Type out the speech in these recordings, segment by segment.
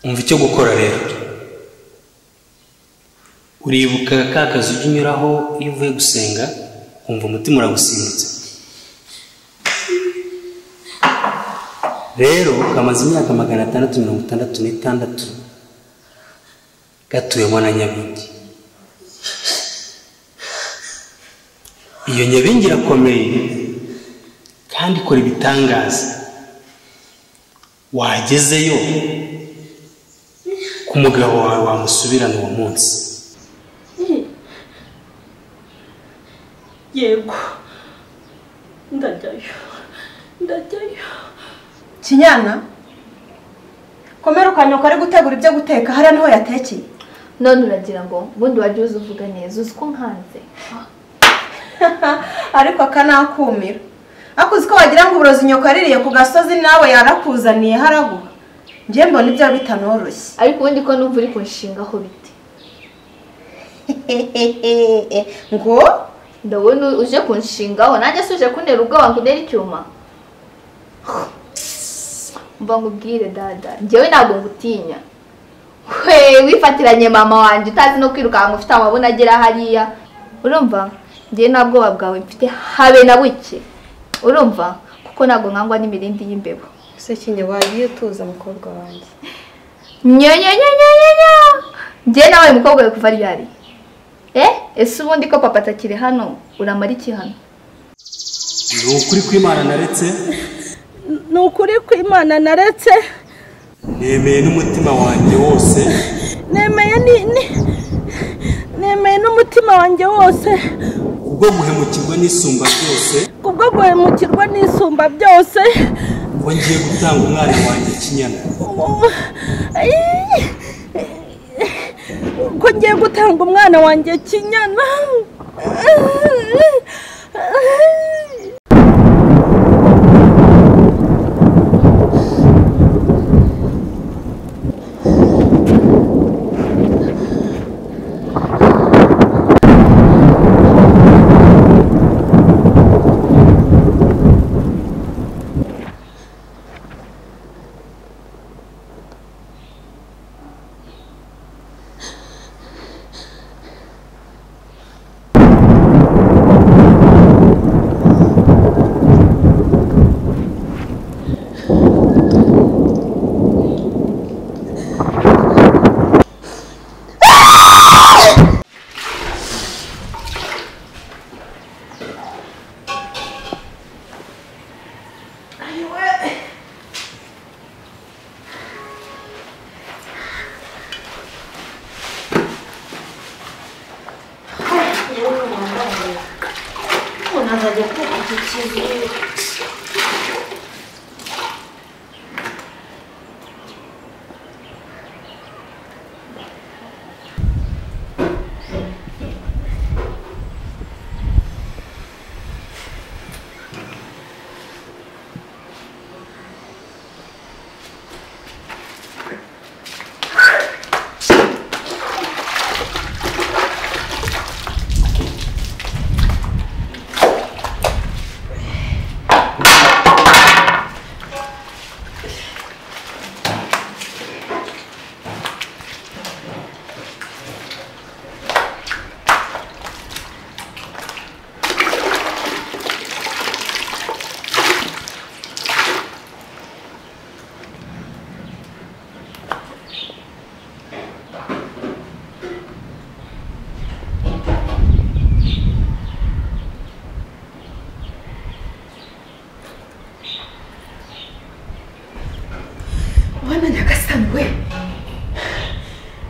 Umva icyo gukora rero. Uribuka ka kazu ujya unyuraho iyo uvuye gusenga, umva umutima uragusimbutse. Rero kamaze imyaka 666 gatuwemo na Nyabingi. Iyo Nyabingi irakomeye kandi ikora ibitangaza. Wagezeyo ku mugabo wawe wamusubirana uwo munsi. Yego, ndajyayo, ndajyayo. Kinyana, komera ukanyuka ari gutegura ibyo guteka hariya niho yatekeye. None uragira ngo ubundi wajya uza uvuga neza uzi ko nkanze. Ariko akanakumira. Akuzi ko wagira ngo uburozi nyoko yaririye ku gasozi nawe yarakuzaniye haraguha. Njye mbona ibyo bitanoroshye. Ariko ubundi ko numva uri kunshingaho bite? Ngo ndabona uje kunshingaho nanjye suje kuntera ubwoba ngo untere icyuma. Mba ngubwire dada, njyewe ntabwo ngutinya. We wifatiranye mama wanjye utazi no kwirukanka ufite amabona agera hariya. Urumva njyewe nta bwoba bwawe mfite habe na buke. Urumva kuko ntabwo nkangwa n'imirindi y'imbeba. Ese kinye wagiye utuza mukobwa wanjye. Nyanyanyanyanyanyo. Njyewe nawe mukobwa wawe kuva ryari? Ese ubundi ko papa atakiri hano uramara iki hano? Ni ukuri kw'Imana naretse. Ni ukuri kw'Imana naretse. Nemeye n'umutima wanjye wose. Nemeye n'umutima wanjye wose. Kubwo guhemukirwa n'isumba byose. Kubwo guhemukirwa n'isumba byose. Ko ngiye gutanga umwana wanjye Kinyana. Ko ngiye gutanga umwana wanjye Kinyana.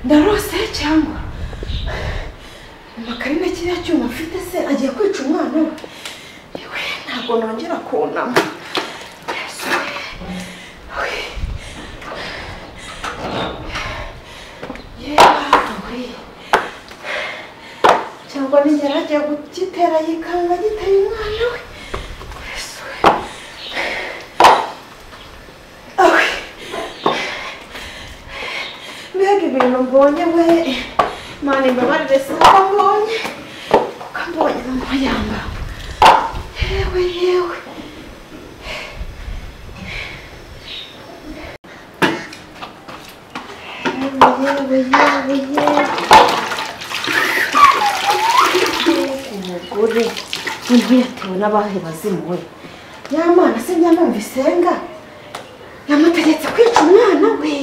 Ndarose cyangwa Makarina kiriya cyuma mfite se agiye kwica umwana we. Yewe ntabwo nongera kunama. Cyangwa nigera agiye kugitera yikanga giteye umwana we. Mbega ibintu mbonye we, Mana imbabarire si uko mbonye, kuko mbonye mama yanga. Yewe yewe. Mugore noneho yatewe n'abahe bazimu we? Ya mana se njya isenga yamutegetse kwica umwana we,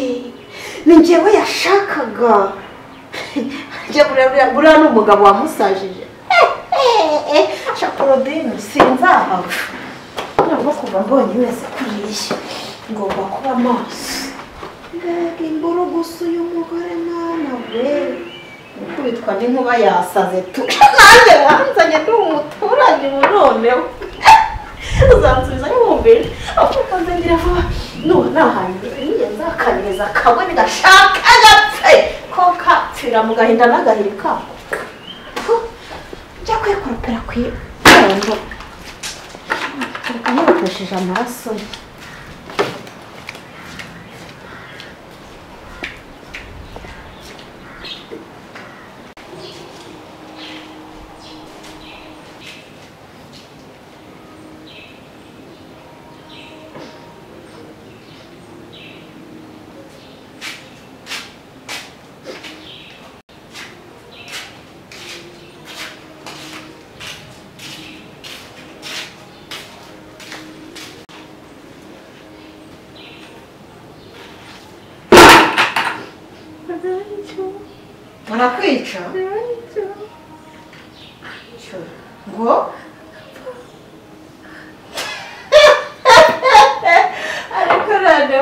ni njyewe yashakaga. Buriya ni umugabo wamusajije. Shakorodine sinzahava ntabwo kuva mbonye wese kuriya ngomba kuba maso. Mbega imboro gusa uyu mugore mwana we, gukubitwa n'inkuba yasaze tu. Nanjye wanzanye ndi umuturage ubu noneho uzansubiza yumvira avuga ngira vuba nuba nahanyuze niye nzakanyereza kabone gashaka agapfe ko kapfira mu gahinda n'agahiri kako. Njya kwikoropera ku irembo reka nkoresheje amaraso ye. Barakwica ngo ariko rado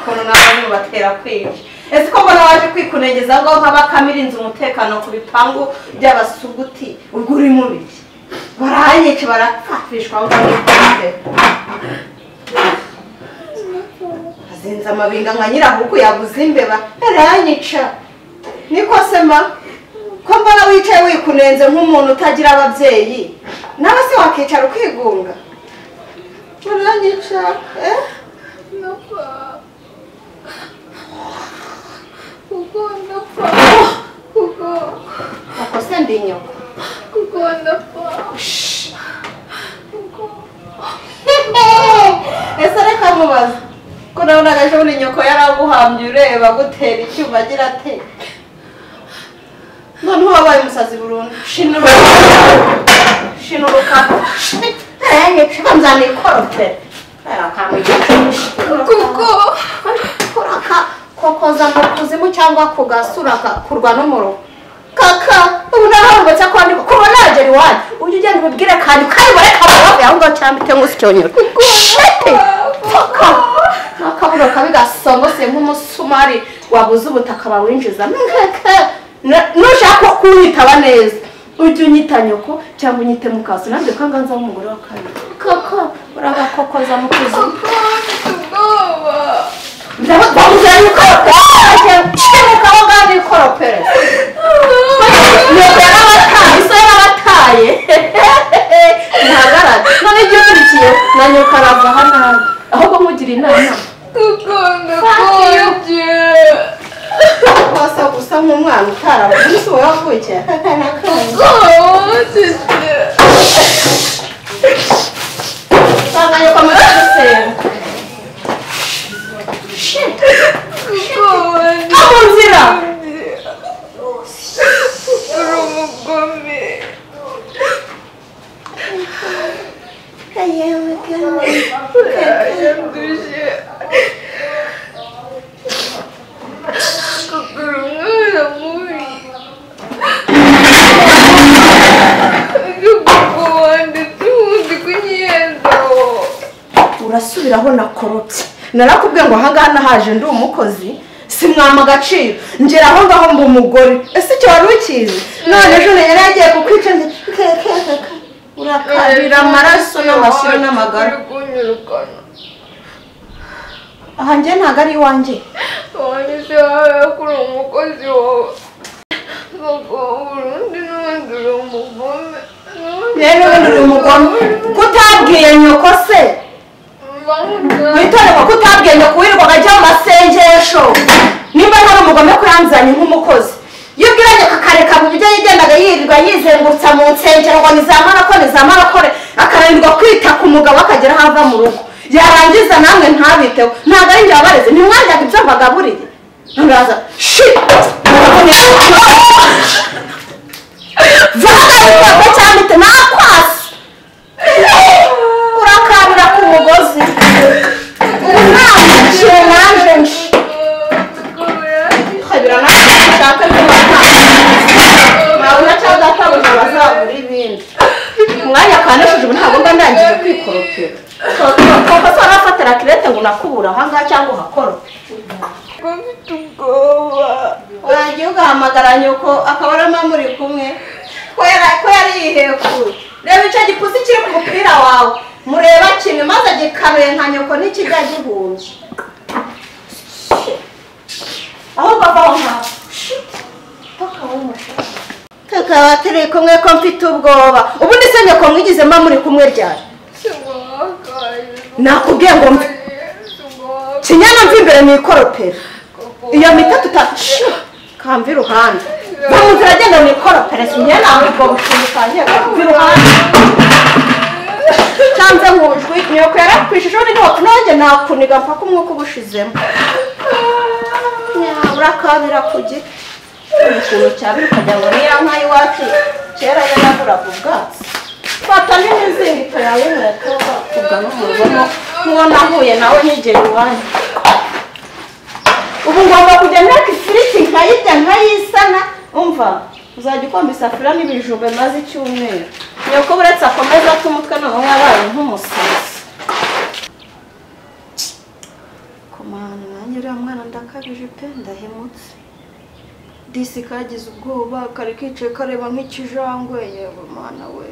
kono nabantu batera kwica. Ese ko mbona waje kwikunengeza ngo nk'abakamirinze umutekano ku bipangu by'abasuguti, ubwo uri mubi baranyica barapfishwa ngo ngikunde azinza amabinga nka nyirahuku yabuze imbeba aranyica. Niko sema ko mbona wicaye wikunenze nk'umuntu utagira ababyeyi, nawe se wakicara ukigunga? Baranyica Ndapfa kuko ndapfa kuko ako se ndi nyoko kuko ndapfa kuko. Ese reka mubaze ko nabonaga ejo bundi nyoko yaraguhambye ureba gutera icyuma agira ate, noneho wabaye umusazi burundu. Shinuruka shinuruka nzanikoropera kuko kuraka kokoza mu kuzimu cyangwa kugasura kurwa n'umuro kaka. Ubu narahubutse ko ndi kuba nagera iwanyu ujye ugenda ubibwire kandi kayibore kabaro aho ngaho cyambite nk'usicyonyoro kaka akaburo kabi gasongose nk'umusumari wabuze ubutaka bawinjiza. Nushaka kunyitaba neza ujye unyita nyoko cyangwa unyite mukaso, nanjye kanganza w'umugore wa kabiri kaka uragakokoza mu kuzimu. Ahubwo nkugira inama kuko ndakonje gusa nk'umwana utarabuze wowe wavukiye nzira uri umugome. Yanduje kuko uri umwana mubi. Kuko wanditse ubundi kunyiyenzaho urasubiraho nakorotse. Narakubwiye ngo ahangaha nahaje ndi umukozi simwama agaciro ngera aho ngaho mba umugore. Ese icyo wari ukizi? None ejo yari agiye kukwica urakabira amaraso n'amashyira n'amagara. Aha njye ntabwo ari iwanjye. Wanjye wawe ko uri umukozi wawe kuko urundi n'ubundi uri umugome. Rero ubundi uri umugome kutabwiye nyoko se witorerwa kutabwiye nyoko wirirwaga ajya mu masengesho. Nimba ntari umugome ko yanzanye nk'umukozi iyo ubwira nyoko akareka mu byo yigendaga yirirwa yizengurutsa mu nsengero ngo nizamara kore akananirwa kwita ku mugabo akagera aho ava mu rugo yarangiza namwe ntabiteho. Ntabwo ari njye wabareze, ntimwaryaga ibyo mbagaburiye. Ndaza shi Vaga cyane nakwasi urakabira ku mugozi umwanya kanesheje ubu ntabwo mba ndangije kwikoropera koko se warafatira kirete ngo unakubura ahangaha cyangwa uhakorope mfite ubwoba wagiye ugahamagara nyoko akaba arimo muri kumwe ko yari yihekuye reba icyo gipusi kiri ku mupira wawe mureba kimwe maze gikanuye nka nyoko n'ikijya gihumbye ahubwo avaho nkaho tukaba turi kumwe ko mfite ubwoba ubundi se nyoko mwigizemo muri kumwe ryari nakubwiye ngo mve kinyana mve imbere mwikoropera iyo mitatu kamva iruhande va mu nzira agenda mwikoropera kinyana ubwo bushinga utangiye kamva iruhande cyanze nkujwi nyoko yarakwishije ubundi ntiwapfa nanjye nakuniga mpaka umwuka ubushizemo urakabira ku giti ikintu cyabiri ukagira ngo niya nka iwacu kera yaraburaga ubwatsi fata n'imizingito yawe inkweto bakubwa n'umugono nk'uwo nahuye nawe nkigera iwanyu ubu ngomba kujya nteka ifiriti nkayirya nkayisana umva uzajya ukomba isafuriya n'ibijumba bimaze icyumweru nyoko buretse akomeza ate umutwe noneho yabaye nk'umusazi komana nanjye uriya mwana ndakabije pe ndahemutse disi kagize ubwoba kari kicaye kareba nk'ikijangwe yewe mwana we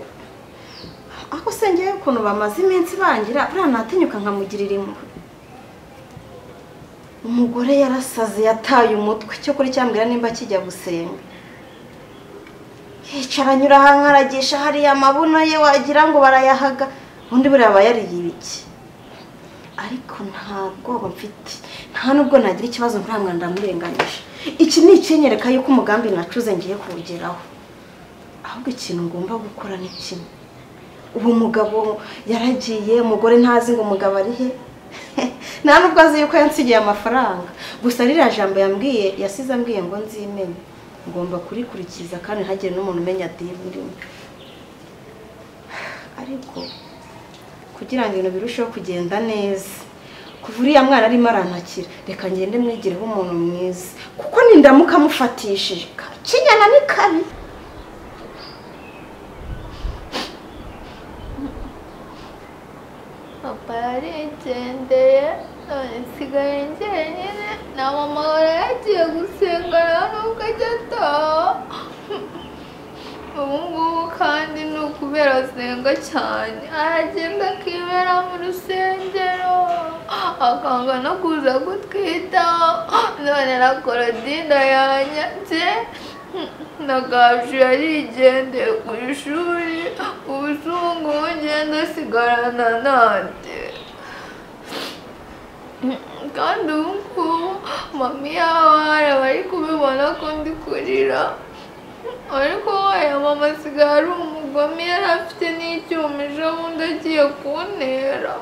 ako se ngewe ukuntu bamaze iminsi bangira buriya natinyuka nkamugirira impuhwe umugore yarasaze yataye umutwe cyo kuri cyambwira nimba kijya gusenga yicara anyura ahankaragisha hariya amabuno ye wagira ngo barayahaga ubundi buriya aba yariye ibiki ariko nta bwoba mfite nta nubwo nagira ikibazo nkuriya mwana ndamurenganyije iki ni ikinyereka yuko umugambi nacuze ngiye kuwugeraho ahubwo ikintu ngomba gukora ni kimwe ubu mugabo yaragiye umugore ntazi ngo umugabo ari he nta nubwo azi yuko yansigiye amafaranga gusa ririya jambo yambwiye yasize ambwiye ngo nzimenye ngomba kurikurikiza kandi ntagire n'umuntu umenya diri ndimo ariko kugira ngo ibintu birusheho kugenda neza kuva uriya mwana arimo arantakira reka ngende mwigireho umuntu mwiza kuko nindamuka amufatishije kinyana ni kabi papa yarigendeye none nsigaye njyenyine na mama yagiye gusenga nta nubwo ajya ataha ubu ngubu kandi ni ukubera asenga cyane aragenda akibera mu rusengero akanga no kuza gutwita none na Korodina yanyatse na Gaju yarigendeye ku ishuri ubu ngubu ngenda asigarana nande kandi ubu ngubu mami y'abana bari kubibona ko ndi kurira ariko waya mama asigaye ari umugome yari afite n'icyuma ejo bundi agiye kuntera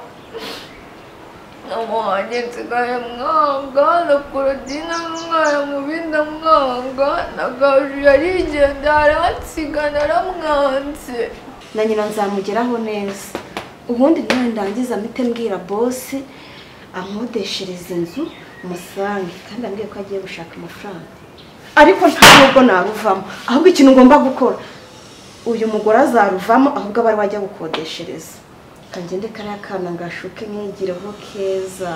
mama wanjye nsigaye mwanga na Korodina n'umwana mubi ndamwanga na Gaju yarigenda aransiga naramwanze na nyina nzamugeraho neza ubundi nawe ndangiza mpite mbwira bosi ankodeshereza inzu musange kandi ambwiye ko agiye gushaka amafaranga ariko nta nubwo naruvamo ahubwo ikintu ngomba gukora uyu mugore azaruvamo ahubwo aba ari wajya gukodeshereza kangende kariya kana ngashuke nkigireho keza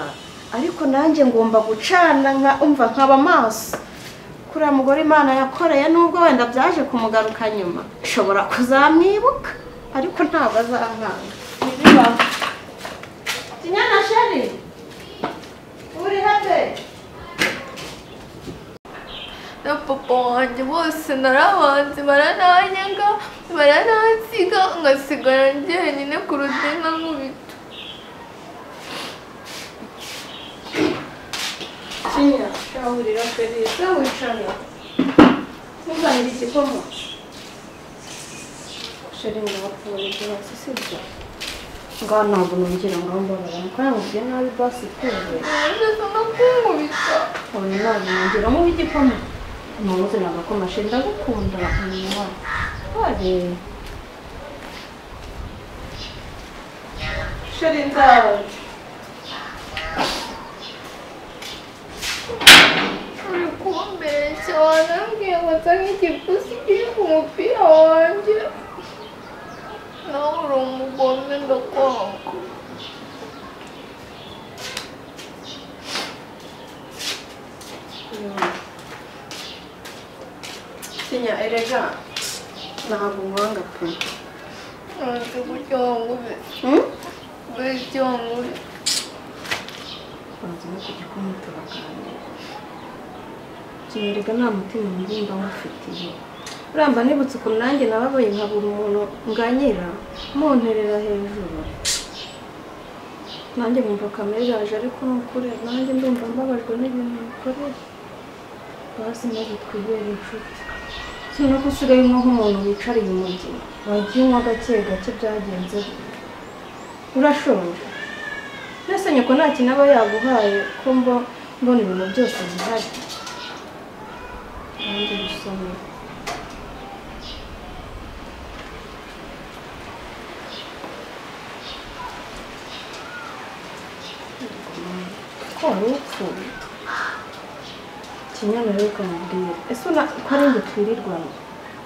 ariko nanjye ngomba gucana nka umva nkaba amaso kuriya mugore Imana yakoreye nubwo wenda byaje kumugaruka nyuma nshobora kuzamwibuka ariko ntabwo azankanga ntibibaho Kinyana sheri uri habe na papa wanjye bose narabanze barananyanga baranansiga ngasigara njyenyine ku rudina nkubita Kinya shahurira Felisa wicara muzanira igikoma sheri ngapfuye basi sibyo ngaho ntabwo nongera ngaho mbabara mukora mubwiye nabi basi tuve no kunkubita Oya ntabwo nongera umuha igikoma. Ntuze nagakoma sheri ndagukunda. Ware. Sheri ndaje. Uri kumbeshya wanambwiye ngo nsa nk'igipusi kiri ku mupira wanjye. Nawe uri umugome ndakwanga. Sinya erega ntabwo nkwanga pe. Nzi gutya wangube. Gutya wangube. Banza no ku gikoma turaganira. Kinyereka nta mutima mubi mba ngufitiye. Uramba nibutse ukuntu nanjye nababaye nkabura umuntu nganyira munterera hejuru. Nanjye nkumva kamere iraje ariko ni ukuri nanjye ndumva mbabajwe n'ibintu bikorera. Basi maze twibere inshuti. Si nuko usigaye unywa nk'umuntu wicariye umujyi. Wagiye unywa gake gake byagenze gute? Urashonje? Mbese nyoko nta kintu aba yaguhaye ko mbona ibintu byose bihari. Nanjye gusoma. Ko wari upfuye? Kinyana rero ukamubwira. Ese ko ari njye twirirwana?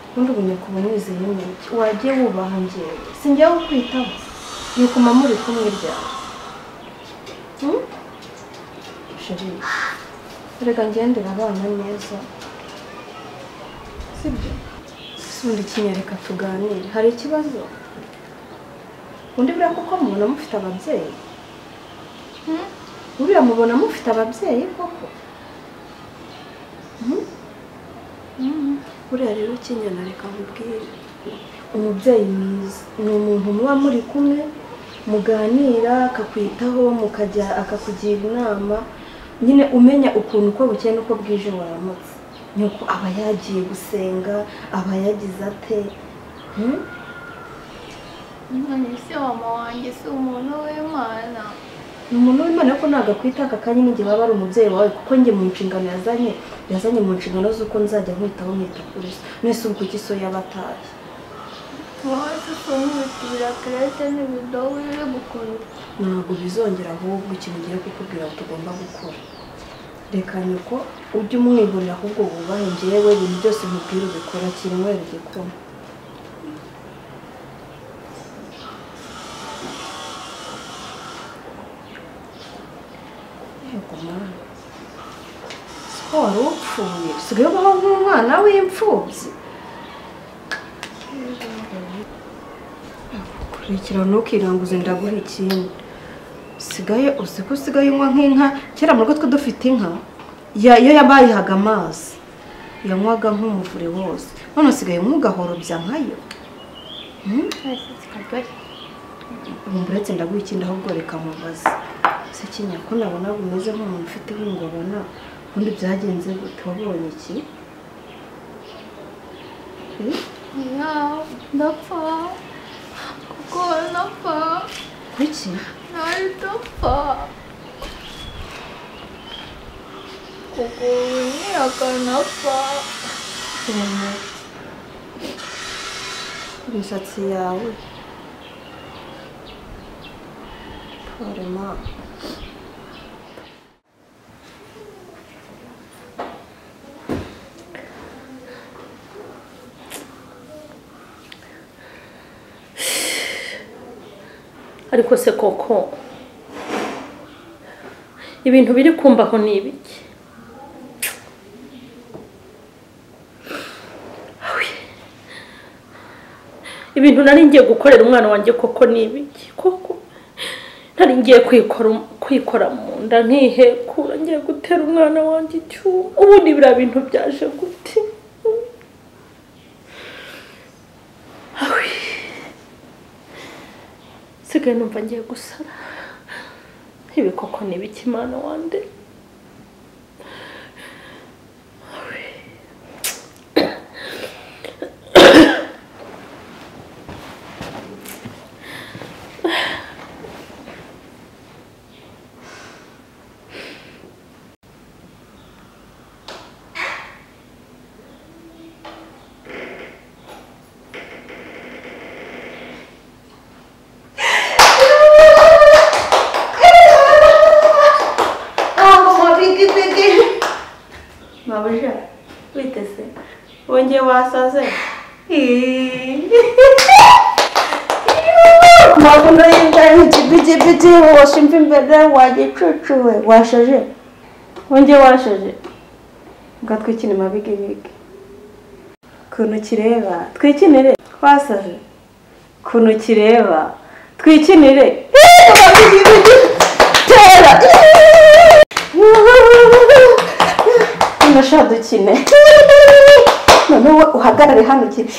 Ubundi ubu nyoko uba umwizeye n'iki? Wagiye wubaha njyewe. Si njyewe ukwitaho. Nyoko mama muri kumwe ryari? Sheri, reka ngendere abana neza. Sibyo? Ubundi kinyereka tuganire. Hari ikibazo? Undi buriya koko mubona mufite ababyeyi? Buriya mubona mufite ababyeyi koko? Buriya rero kinyana reka nkubwire. Umubyeyi mwiza ni umuntu muba muri kumwe muganira akakwitaho mukajya akakugira inama nyine umenya ukuntu uko bukeye n'uko bwije waramutse. Nyoko aba yagiye gusenga aba yagize ate? None se mama wanjye si umuntu w'Imana? Ni umuntu w'Imana ariko ntabwo akwita aka kanya n'igihe waba ari umubyeyi wawe kuko njye mu nshingano yazanye mu nshingano z'uko nzajya nkwitaho nkita kuri so. None se ubwo kuki so yaba ataye? Wowe se unkubitira kerete n'ibidobo uri gukora. Ntabwo bizongera ahubwo ikintu ngiye kukubwira tugomba gukora. Reka nyoko ujye umwihorera ahubwo wubahe njyewe ibintu byose nkubwira ubikora kinywera igikoma. Yego mwana. Siko wari upfuye usigaye ubaho nk'umwana w'imfubyi. Kurikira ntukiranguze ndaguha ikindi. Usigaye usiko usigaye unywa nk'inka. Kera mu rugo twe dufite inka iyo yabayihaga amazi yanywaga nk'umuvure wose. None usigaye unywa ugahorobya nkayo. Uretse ndaguha ikindi ahubwo reka mubaze. Se kinya ko nabona umeze nk'umuntu ufite ihungabana ubundi byagenze gute wabonye iki? Ndapfa kuko napfa. Kuki? Ndapfa kuko ntiyakanapfa. Imisatsi yawe Pole mama. Ariko se koko ibintu biri kumbaho ni ibiki? Ibintu nari ngiye gukorera umwana wanjye koko ni ibiki? Koko nari ngiye kwikora mu nda nkihekura ngiye gutera umwana wanjye icyuma. Ubundi biriya bintu byaje gute? Sigaye numva ngiye gusara. Ibi koko ni ibiki Mana wande? Mabigibigi. Mabuja, witese. Wongeye wasaze. Mabuno yimbaye ikibigibigi wosha imvi imbere wagicucuwe washaje. Wongeye washaje. Ngo twikine mabigibigi. Kuntu kireba twikinire twasaje. Kuntu kireba twikinire. Mabigibigi. Tera. Ndashaka dukine. Noneho uhagarare hano ukine.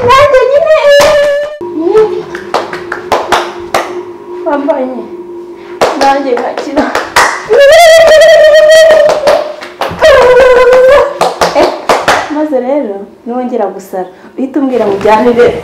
Nanjye nyine. Wambaye nanjye nkakina. Maze rero niwongera gusara uhita umbwira mujyanire.